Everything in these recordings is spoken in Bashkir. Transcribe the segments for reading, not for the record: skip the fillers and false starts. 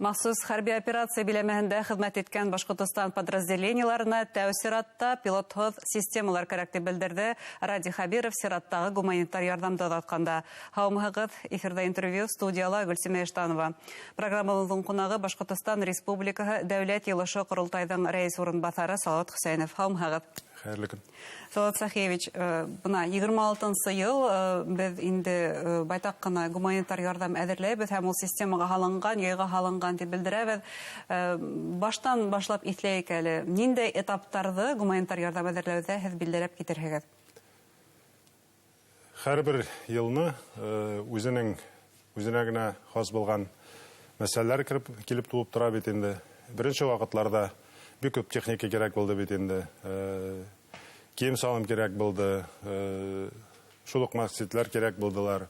Махсус хәрби операция биләмәһендә хеҙмәт иткән Башҡортостан подразделениеларына тәү сиратта пилотһыҙ системалар кәрәк, тип белдерҙе Радий Хәбиров сираттағы гуманитар ярҙамды оҙатҡанда. Һаумыһығыҙ, эфирҙа «Интервью», студияла Гөлсимә Иштанова. Программабыҙҙың ҡунағы — Башҡортостан Республикаһы Дәүләт Йыйылышы — Ҡоролтайҙың рәйес урынбаҫары Салауат Хөсәйенов. Һаумыһығыҙ. Хәйерле көн. Салауат Сәхиевич, бына 26-нсы йыл беҙ инде байтаҡ ҡына гуманитар ярҙам әҙерләйбеҙ һәм ул системаға һалынған, яйға һалынған тип белдерәбеҙ. Баштан башлап иҫләйек әле, ниндәй этаптарҙы гуманитар ярҙам әҙерләүҙә һеҙ билдәләп китерһегеҙ? Һәр бер йылны үҙенең үҙенә генә хас булған мәсьәләләр кереп килеп тыуып тора бит инде. Беренсе ваҡытларҙа бик күп техника кәрәк булды бит инде. Кейем салым кәрәк булды, шул уҡ масксетьләр кәрәк булдылар.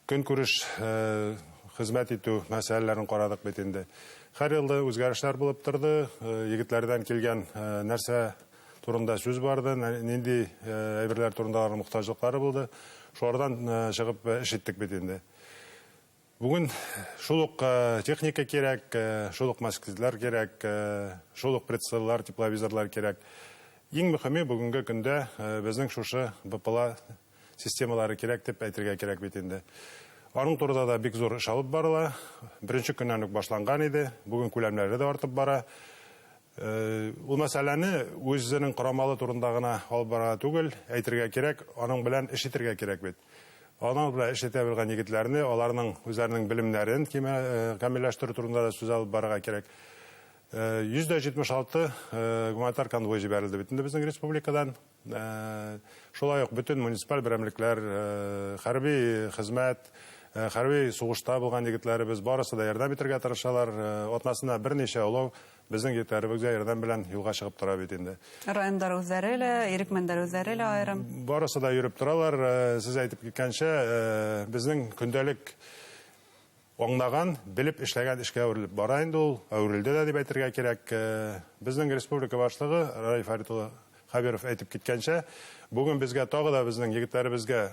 Көнкүреш хеҙмәт итеү мәсьәләләрен ҡараҙыҡ бит инде. Һәр йылда үҙгәрештәр булып торҙо. Егетләрҙән килгән нәрсә турында сүҙ барҙы, ниндәй әйберләр турында аларҙың мохтажлыҡтары булды. Шуларҙан сығып эш иттек бит инде. Бөгөн шул уҡ техника кәрәк, шул уҡ масксетьләр кәрәк, шул уҡ прицеллар, тепловизорлар кәрәк. Иң мөһиме бөгөнгө көндә беҙҙең шушы БПЛА системалары кәрәк тип әйтергә кәрәк бит инде. Аның турында да бик ҙур эш алып барыла. Беренсе көннән үк башланған иде. Бөгөн күләмдәре лә артып бара. Ул мәсьәләне үҙенең ҡорамалы турында ғына алып бара түгел, әйтергә кәрәк, аның белән эш итергә кәрәк бит. Аның белән эш итә белгән егетләрне, аларның үҙләренең белемнәрен камилләштерү турында да сүз алып барырға кәрәк. 176 гуманитар конвой ебәрелде бит инде беҙҙең республикадан. Шулай уҡ бөтөн муниципаль берәмлекләр, хәрби хеҙмәт, хәрби һуғышта булған егетләребеҙ барыһы да ярҙам итергә тырышалар. Атнасына бер нисә олау беҙҙең егетләребеҙгә ярҙам белән юлға сығып тора бит инде. Райондар үҙҙәре лә, ирекмәндәр үҙҙәре лә айырым. Барыһы да йөрөп торалар. Сез әйтеп киткәнсә, беҙҙең көндәлек аңлаған, белеп эшләгән эшкә әүерелеп бара инде ул, әүерелде лә тип әйтергә кәрәк. Беҙҙең республика башлығы Радий Фәрит улы Хәбиров әйтеп киткәнсә, бөгөн беҙгә тағы ла беҙҙең егетләребеҙгә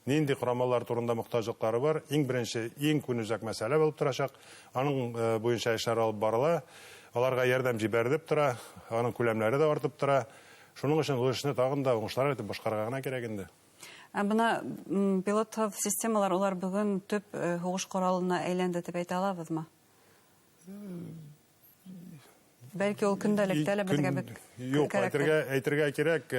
ниндәй ҡорамалар турында мохтажлыҡтары бар, иң беренсе, иң көнүзәк мәсьәлә булып торасаҡ. Аның буйынса эшләр алып барыла. Аларға ярҙам ебәрелеп тора, аның күләмдәре лә артып тора. Шуның өсөн ул эшне тағын да уңышлар итеп башҡарырға ғына кәрәк инде. Ә бына пилотһыҙ системалар, улар бөгөн төп һуғыш ҡоралына әйләнде тип әйтә алабыҙмы? Бәлки ул көндәлектә лә беҙгә бик Юҡ, кәрәктер. әйтергә кәрәк,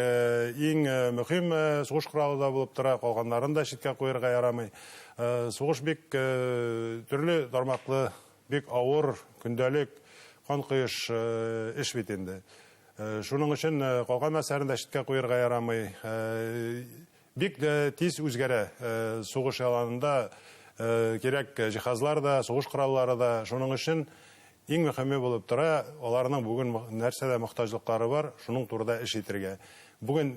иң мөһим һуғыш ҡоралы да булып тора, ҡалғандарын да ситкә ҡуйырға ярамай. Һуғыш бик төрлө тармаҡлы, бик ауыр, көндәлек, ҡан ҡойош эш бит инде. Шуның өсөн ҡалған мәсьәләләрен дә ситкә ҡуйырға ярамай. Бик тиҙ үҙгәрә һуғыш аланында кәрәк жиһазлар да, һуғыш ҡораллары да. Шуның өсөн иң мөһиме булып тора, аларның бөгөн нәрсәгә мохтажлыҡтары бар, шуның турында эш итергә. Бөгөн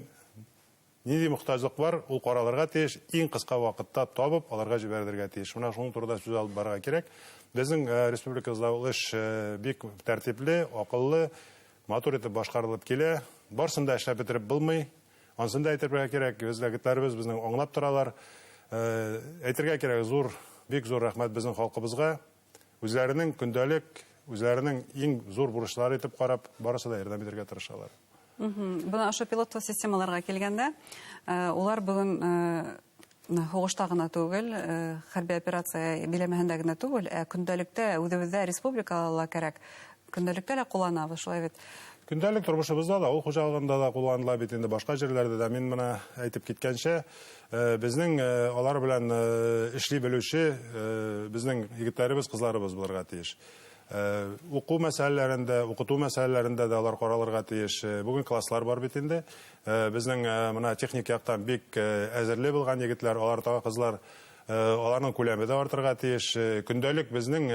ниндәй мохтажлыҡ бар, ул ҡаралырға тейеш, иң ҡыҫҡа ваҡытта табып, аларға ебәрергә тейеш. Бына шуның турында сүз алып барырға кәрәк. Беҙҙең республикабыҙҙа ул эш бик тәртипле, аҡыллы, матур итеп башҡарылып килә. Барысын да эшләп бөтөрөп булмай. Ансын да әйтергә кәрәк, егетләребеҙ беҙҙең аңлап торалар. Әйтергә кәрәк, бик ҙур рәхмәт беҙҙең халҡыбыҙға. Үҙҙәренең көндәлек, үҙҙәренең иң ҙур бурыслары итеп ҡарап, барыһы да ярҙам итергә тырышалар. Бына ошо пилотһыҙ системаларға килгәндә, улар бөгөн һуғышта ғына түгел, хәрби операция биләмәһендә генә түгел, ә көндәлектә үҙебеҙҙә республикала ла кәрәк. Көндәлектә лә ҡулланабыҙ, шулай бит. Көндәлек тормошобоҙҙа ла, ауыл хужалығында ла ҡулланыла бит инде, башҡа ерләрҙә лә. Мин бына әйтеп киткәнсә, беҙҙең алар белән эшли белеүсе беҙҙең егеттәребеҙ, ҡыҙҙарыбыҙ булырға тейеш. Уҡыу мәсьәләләрендә, уҡытыу мәсьәләләрендә дә алар ҡаралырға тейеш. Бөгөн класслар бар бит инде. Беҙҙең бына техник яҡтан бик әҙерле булған егетләр, алар тағы ҡыҙҙар, аларның күләме дә артырға тейеш. Көндәлек беҙҙең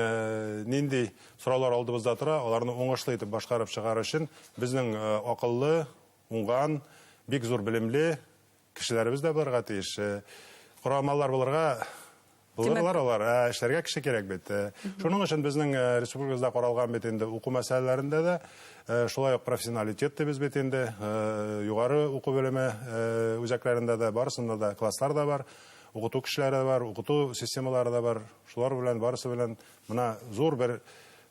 ниндәй сораулар алдыбыҙҙа тора, аларны уңышлы итеп башҡарып сығар өсөн беҙҙең аҡыллы, уңған, бик ҙур белемле кешеләребеҙ дә булырға тейеш. Ҡорамалар булырға булырлар алар, эшләргә кеше кәрәк бит. Шуның өсөн беҙҙең республикабыҙҙа ҡаралған бит инде уҡыу мәсьәләләрендә дә, шулай уҡ профессионалитет тибеҙ бит инде, юғары уҡыу белеме үҙәктәрендә дә, барыһында да класслар да бар. Уҡытыу кешеләре бар, уҡытыу системалары да бар. Шулар белән барысы белән мына зур бер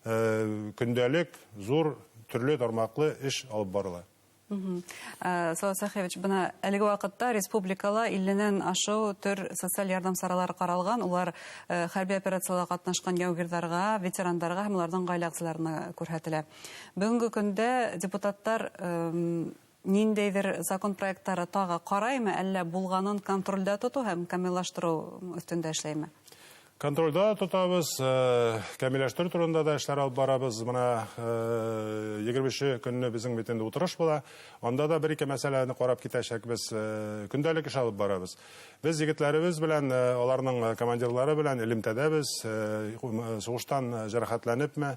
көндәлек, зур төрлө тармаҡлы эш алып барыла. Салават Сәхиевич, бына әлеге ваҡытта республикала 50-нән ашыу төр социаль ярҙам саралары ҡаралған. Улар хәрби операцияла ҡатнашҡан яугирҙарға, ветерандарға һәм уларҙың ғаилә ағзаларына күрһәтелә. Бөгөнгө көндә депутаттар ниндәйҙер закон проекттары тағы ҡараймы, әллә булғанын контролдә тотоу һәм камиллаштырыу өҫтөндә эшләйме? Контролда тотабыз, камиллаштырыу турында да эшләр алып барабыз. Мына 23 көнне безнең бит инде утырыш була. Анда да бер-ике мәсьәләне карап китәчәкбез. Көндәлек эш алып барабыз. Без егетләребез белән, аларның командирлары белән элемтәдәбез. Сугыштан җәрәхәтләнепме,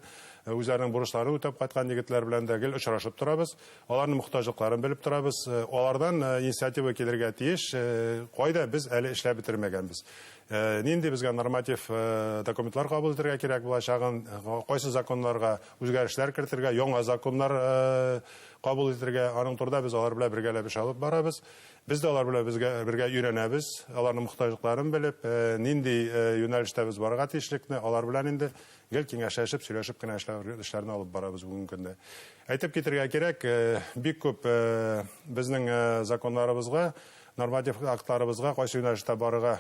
үзләренең бурычларын үтәп кайткан егетләр белән дә гел очрашып торабыз. Аларның мохтаҗлыкларын белеп торабыз. Алардан инициатива килергә тиеш. Кайда без әле эшләп бетермәгәнбез. Нинди безгә норматив документлар кабул итәргә кирәк булачагын, кайсы законнарга үзгәрешләр кертергә, яңа законнар кабул итәргә, аның турында без алар белән бергәләп эш алып барабыз. Без дә алар белән бергә өйрәнәбез, аларның мохтаҗлыкларын белеп, нинди юнәлештә без барырга тиешлекне алар белән инде гел киңәшләшеп, сөйләшеп кенә эшләрне алып барабыз бүгенге көндә. Әйтеп китергә кирәк, бик күп безнең законнарыбызга, норматив актларыбызга кайсы юнәлештә барырга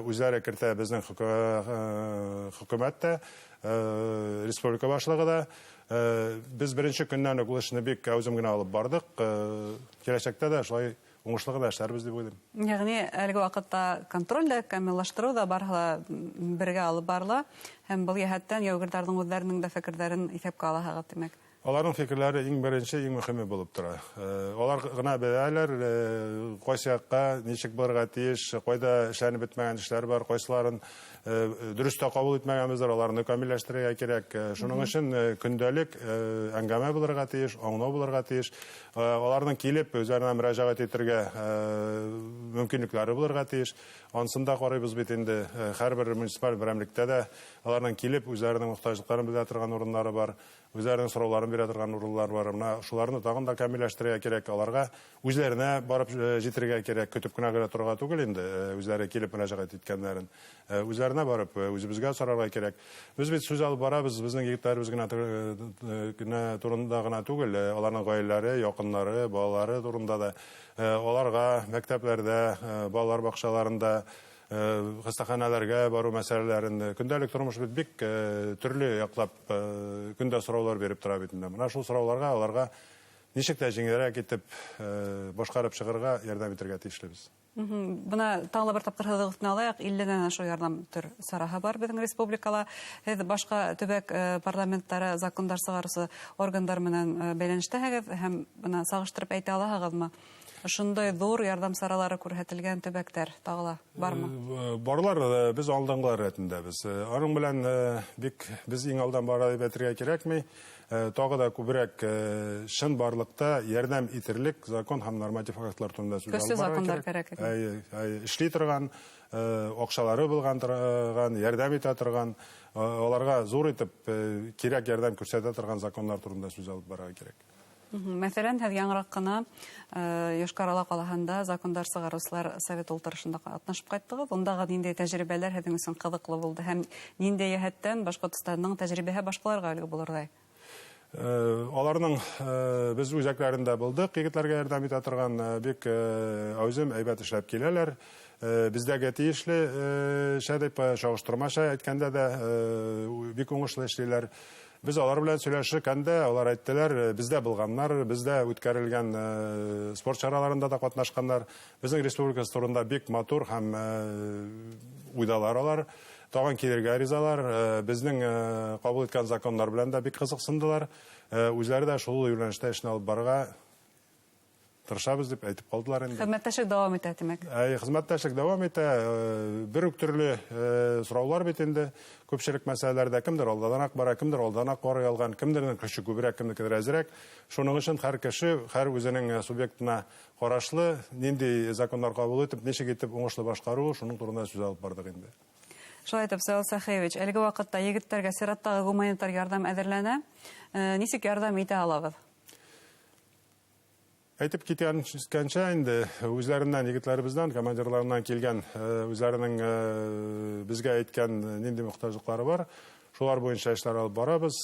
үзләре кертә безнең хөкүмәт тә, республика башлыгы да. Без беренче көннән үк ул эшне бик әүзем генә алып бардык. Киләчәктә дә шулай уңышлы гына эшләрбез дип уйлыйм. Ягъни әлеге вакытта контроль дә, камиллаштыру да барыһы да бергә алып барыла һәм был йәһәттән яугирҙарҙың үҙҙәренең дә фекерҙәрен иҫәпкә алаһығыҙ, тимәк. Аларның фикерләре иң беренче, иң мөһиме булып тора. Алар гына беләләр, кайсы якка ничек булырга тиеш, кайда эшләнеп бетмәгән эшләр бар, кайсыларын дөрес тә кабул итмәгәнбездер, аларны камилләштерергә кирәк. Шуның өчен көндәлек әңгәмә булырга тиеш, аңлау булырга тиеш. Аларның килеп үзләренә мөрәҗәгать итәргә мөмкинлекләре булырга тиеш. Ансын да карыйбыз бит инде, һәрбер муниципаль берәмлектә дә аларның килеп үзләренең мохтаҗлыкларын белә торган урыннары бар, үзләренең сорауларын бирә торган урыннар бар. Менә шуларны тагын да камилләштерергә кирәк, аларга үзләренә барып җитәргә кирәк, көтеп кенә генә торырга түгел инде, үзләре килеп мөрәҗәгать иткәннәрен. Үзләренә барып, үзебезгә сорарга кирәк. Без бит сүз алып барабыз, безнең егетләребез генә турында гына түгел, аларның гаиләләре, якыннары, балалары турында да. Аларга мәктәпләрдә, балалар бакчаларында, хастаханәләргә бару мәсьәләләрен, көндәлек тормыш бит бик төрле яклап көндә сораулар биреп тора бит инде. Менә шул сорауларга аларга ничек тә җиңелрәк итеп башкарып чыгарга ярдәм итәргә тиешлебез. Бына тағы бер тапҡыр һыҙыҡ өҫтөнә алайыҡ, 50-нән ашыу ярҙам төр сараһы бар беҙҙең республикала. Һеҙ башҡа төбәк парламенттары, закондар сығарыусы органдар менән бәйләнештәһегеҙ һәм бына сағыштырып әйтә алаһығыҙмы? Ошондай ҙур ярҙам саралары күрһәтелгән төбәктәр тағы ла бармы? Барлар, без алдыңғылар рәтендәбеҙ. Аның белән бик без иң алдан бара дип әйтергә кирәкми. Тағы да күберәк чын барлыкта ярҙам итерлек закон һәм норматив актлар турында сүз алып барырга кирәк. Эшли торган, акчалары булган торган, ярҙам итә торган, аларга зур итеп кирәк ярҙам күрсәтә торган законнар турында сүз алып барырга кирәк. Мәҫәлән, һеҙ яңыраҡ ҡына Йошкар-Ола ҡалаһында закондар сығарыусылар совет ултырышында ҡатнашып ҡайттығыҙ. Ундағы ниндәй тәжрибәләр һеҙҙең өсөн ҡыҙыҡлы булды һәм ниндәй йәһәттән Башҡортостандың тәжрибәһе башҡаларға өлгө булырҙай? Аларның без үзәкләрендә булдыҡ, егетләргә ярҙам итә торган бик әүзем әйбәт эшләп киләләр. Бездәге тейешле шәдеп чагыштырмаша әйткәндә дә бик уңышлы эшлиләр. Без алар белән сөйләшкәндә алар әйттеләр, бездә булганнар, бездә үткәрелгән спорт чараларында да катнашканнар. Безнең республикасы турында бик матур һәм уйдалар алар. Тагын килергә ризалар, безнең кабул иткән законнар белән дә бик кызыксындылар. Үзләре дә шул юнәлештә эшне алып барырга тырышабыз дип әйтеп калдылар инде. Хезмәттәшлек дәвам итә, тимәк. Әй, хезмәттәшлек дәвам итә. Бер үк төрле сораулар бит инде. Күпчелек мәсьәләләрдә кемдер алданак бара, кемдер алданак карый алган, кемдернең көче күбрәк, кемнекедер әзрәк. Шуның өчен һәр кеше һәр үзенең субъектына карашлы нинди законнар кабул итеп, ничек итеп уңышлы башкару, шуның турында сүз алып бардык инде. Шулай итеп, Салават Сәхиевич, әлеге ваҡытта егеттәргә сираттағы гуманитар ярҙам әҙерләнә. Нисек ярҙам итә алабыҙ? Әйтеп киткәнчә инде үзләреннән, егетләребездән, командирларынан килгән үзләренең безгә әйткән нинди мохтаҗлыклары бар, шулар буенча эшләр алып барабыз.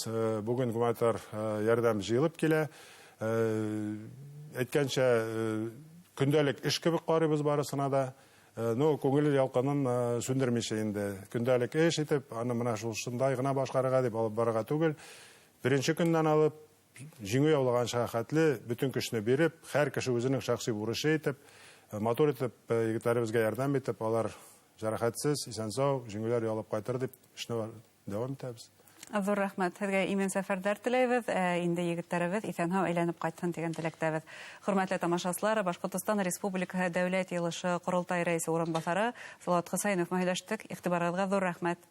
Бүген гуманитар ярдәм җыелып килә. Әйткәнчә, көндәлек эш кебек карыйбыз барысына да. Ну, күңел ялкынын сүндермичә инде. Көндәлек эш итеп, аны менә шушындай гына башкарырга дип алып барырга түгел. Беренче көннән алып җиңү яулаганча хәтле бөтен көчне биреп, һәр кеше үзенең шәхси бурычы итеп, матур итеп егетләребезгә ярдәм итеп, алар җәрәхәтсез, исән-сау җиңүләр яулап кайтыр дип эшне дәвам итәбез. Ҙур рәхмәт. Һеҙгә имен сәфәрҙәр теләйбеҙ. Инде егеттәребеҙ иҫән-һау әйләнеп ҡайтһын тигән теләктәбеҙ. Хөрмәтле тамашасылар, Башҡортостан Республикаһы Дәүләт Йыйылышы Ҡоролтай рәйесе урынбаҫары Салауат Хөсәйенов менән һөйләштек. Иғтибарығыҙға ҙур рәхмәт.